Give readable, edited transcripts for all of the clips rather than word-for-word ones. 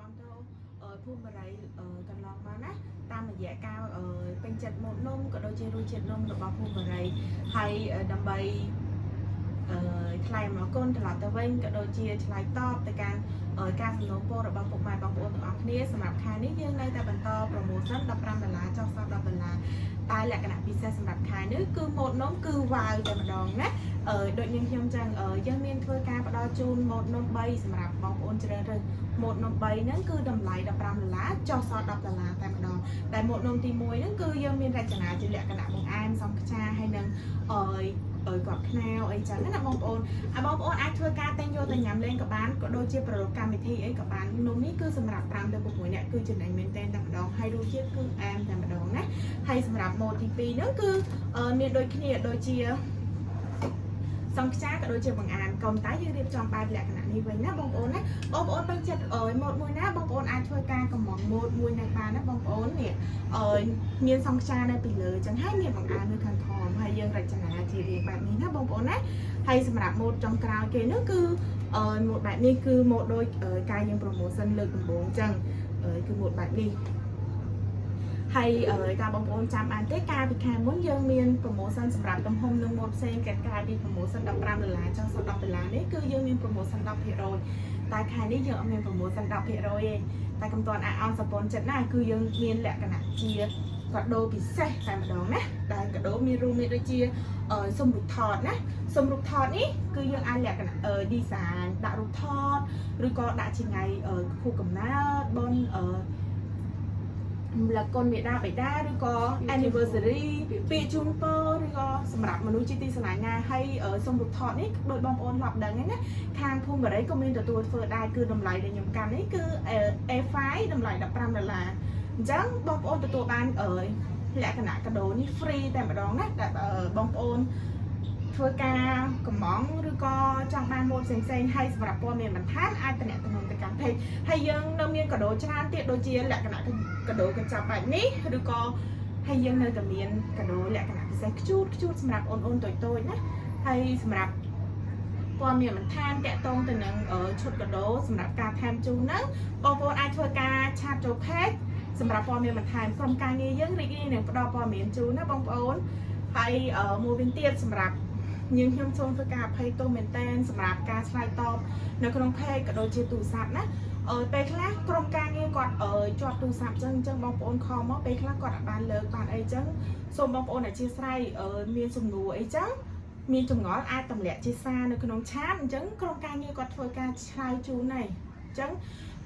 គាំទ្រភូមិបារីកន្លងមកណាតាមរយៈការពេញចិត្តម៉ូតនំក៏ដូចជារសជាតិនំរបស់ភូមិបារីហើយដើម្បីថ្លែងអំណរគុណត្រឡប់ទៅវិញក៏ដូចជាឆ្លើយតបទៅកាន់ការសំណូមពររបស់ពុកម៉ែបងប្អូនទាំងអស់គ្នាសម្រាប់ខែនេះយើងនៅតែបន្ត promotion 15ដុល្លារចុះសល់10ដុល្លារតែលក្ខណៈពិសេសសម្រាប់ខែនេះគឺម៉ូតនំគឺវ៉ាវតែម្ដងណាដូចនាងខ្ញុំចឹងយើងមានធ្វើការផ្ដល់ជូនម៉ូតនំ3សម្រាប់បងប្អូនជ្រើសរើសម៉ូតនំ3ហ្នឹងគឺតម្លៃ15ដុល្លារចុះសល់10ដុល្លារតែម្ដងតែម៉ូតនំទី1ហ្នឹងគឺយើងមានរចនាជាលក្ខណៈបង្អែមសង់ខ្យាហើយនឹងគាត់ខ្នាវអីចឹងណាបងប្អូនអាបងប្អូនអាចធ្វើការទិញយកទៅញ៉ាំលេងក៏បានក៏ដូចជាប្រឡូកកម្មវិធីអីក៏បាននំនេះគឺសម្រាប់5ទៅ6នាក់គឺចំណេញមែនទែនតែម្ដងហើយរសជាតិគឺអែមតែម្ដងណាហើយសម្រាប់ម៉ូតទី2ហ្នឹងគឺមានដូចគ្នាដូចជាសង្ខ្យាក៏ដូចជាបង្អែមកុំតែយើងរៀបចំបែបលក្ខណៈនេះវិញណាបងប្អូនណាបងប្អូនពេញចិត្តអើយម៉ូតមួយណាបងប្អូនអាចធ្វើការកំងម៉ូតមួយនឹងបានណាបងប្អូននេះអើយមានសង្ខ្យានៅពីលើចឹងហើយមានបង្អែមនៅខាងក្រោមហើយយើងរចនាជារាងបែបនេះណាបងប្អូនណាហើយសម្រាប់ម៉ូតចុងក្រោយគេនោះគឺម៉ូតបែបនេះគឺម៉ូតដូចការយើង promotion លើកដំបូងចឹងគឺម៉ូតបែបនេះហើយការបងប្អូនចាំបានទេកាលពីខែមុនយើងមាន promotion សម្រាប់ទំហំនឹងម៉ូតផ្សេងកាលពី promotion 15ដុល្លារចុះសល់10ដុល្លារនេះគឺយើងមាន promotion 10%តែខែនេះយើងអត់មាន promotion 10%ទេតែកុំទាន់អាចអន់សពនចិត្តណាគឺយើងមានលក្ខណៈជាកាដូពិសេសតែម្ដងណាដែលកាដូមានរួមមានដូចជាសុំរូបថតណាសុំរូបថតនេះគឺយើងអាចលក្ខណៈ design ដាក់រូបថតឬក៏ដាក់ជាថ្ងៃខួបកំណើតបុណ្យរំលឹកគុណមាតាបិតាឬក៏ anniversary ពាក្យជូនពរឬក៏សម្រាប់មនុស្សជាទីស្រឡាញ់ណាហើយសុំរូបថតនេះដោយបងប្អូនធ្លាប់ដឹងហ្នឹងណាខាងភូមិបារីក៏មានទទួលធ្វើដែរគឺតម្លៃដែលខ្ញុំកាន់នេះគឺ A5 តម្លៃ15ដុល្លារអញ្ចឹងបងប្អូនទទួលបានលក្ខណៈកាដូនេះ free តែម្ដងណាដែលបងប្អូនធ្វើការកំងឬក៏ចង់បានម៉ូតផ្សេងៗហើយសម្រាប់ព័ត៌មានបន្ថែមអាចតំណតំណងទៅកាន់ page ហើយយើងនៅមានកាដូច្រើនទៀតដូចជាលក្ខណៈកាដូកញ្ចប់បែបនេះឬក៏ហើយយើងនៅតែមានកាដូលក្ខណៈពិសេសខ្ជូតខ្ជូតសម្រាប់អូនអូនតូចតូចណាហើយសម្រាប់ព័ត៌មានបន្ថែមតាក់ទងទៅនឹងឈុតកាដូសម្រាប់ការថែមជូនហ្នឹងបងប្អូនអាចធ្វើការ chat ចូល page សម្រាប់ព័ត៌មានបន្ថែមក្រុមការងារយើងរីករាយនឹងផ្ដល់ព័ត៌មានជូនណាបងប្អូនហើយមួយវិញទៀតសម្រាប់យើងខ្ញុំសូមធ្វើការអភ័យទោសមែនទែនសម្រាប់ការឆ្លើយតបនៅក្នុង page ក៏ដូចជាទូរស័ព្ទណាពេលខ្លះក្រុមការងារគាត់ជាប់ទូរស័ព្ទចឹងអញ្ចឹងបងប្អូន call មកពេលខ្លះគាត់អត់បានលើកបានអីចឹងសូមបងប្អូនអធិស្ឋានមានសំណួរអីចឹងមានចម្ងល់អាចទម្លាក់ជាសារនៅក្នុង chat អញ្ចឹងក្រុមការងារគាត់ធ្វើការឆ្លើយជូនហើយអញ្ចឹង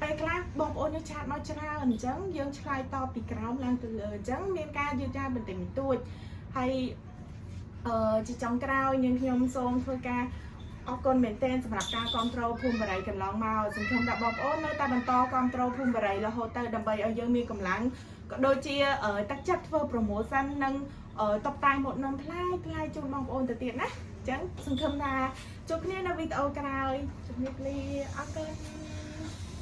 ពេលខ្លះបងប្អូនយើង chat មកច្រើនអញ្ចឹងយើងឆ្លើយតបពីក្រោមឡើងទៅលើអញ្ចឹងមានការយឺតយ៉ាវបន្តិចបន្តួចហើយជាចុងក្រោយនាងខ្ញុំសូមធ្វើការអរគុណមែនទែនសម្រាប់ការគ្រប់គ្រងភូមិបារីកន្លងមកសង្ឃឹមថាបងប្អូននៅតែបន្តគ្រប់គ្រងភូមិបារីរហូតទៅដើម្បីឲ្យយើងមានកម្លាំងក៏ដូចជាទឹកចិត្តធ្វើ promotion និងតុបតែងម៉ូតនំប្លែកប្លែកជូនបងប្អូនទៅទៀតណាអញ្ចឹងសង្ឃឹមថាជួបគ្នានៅវីដេអូក្រោយជំរាបលាអរគុណ។